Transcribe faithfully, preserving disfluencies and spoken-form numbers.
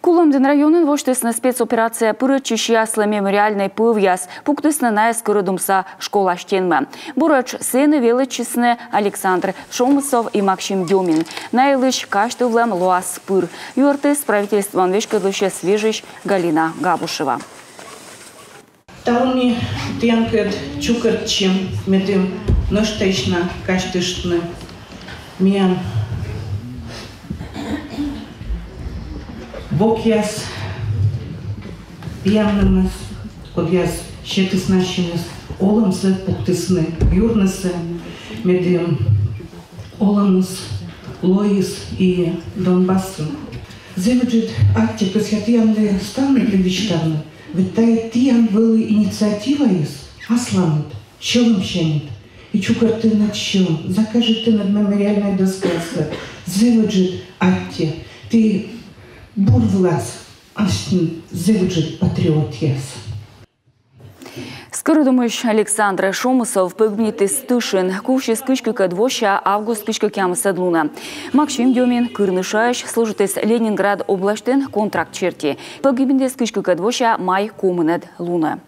Улӧмдін районын восьтісны спецоперацияӧ пырӧдчысьяслы мемориальнӧй пӧвъяс, пуктісны найӧс Скӧрӧдумса школа стенмӧ. Буретш сэні велӧдчисны Александр Шомысов и Максим Дёмин. На йылысь казьтывлӧм лоас пыр, юӧртіс правительствоӧн веськӧдлысьӧс вежысь Галина Габушева. Талун ми тіянкӧд чукӧртчим, медым нӧшта на казьтыштны миян вокъяс, пияннымӧс, кодъяс сетісны ассьыныс, олӧмсӧ пуктісны юрнысӧ, медым олӧмыс лоис и Донбассын. Зэв ыджыд аттьӧ, кӧсъя тіянлы ставныдлы висьтавны. Ведь тайӧ тіян вӧлі инициативаыс асланыд, сьӧлӧмсяньыд. И чукӧртінныд сьӧм, закажитінныд мемориальнӧй доскасӧ. Зэв ыджыд аттьӧ. Ті бур вылас асьныд зэв ыджыд патриотъяс. Скӧрӧдумысь Александр Шомысов погибнитіс тышын. Кувсис кызь кыкӧд вося август кызь кӧкъямысӧд лунӧ. Максим Дёмин Кырныш аысь, служитіс Ленинград обласьтын контракт серти. Погибнитіс кызь кыкӧд вося май комынӧд лунӧ.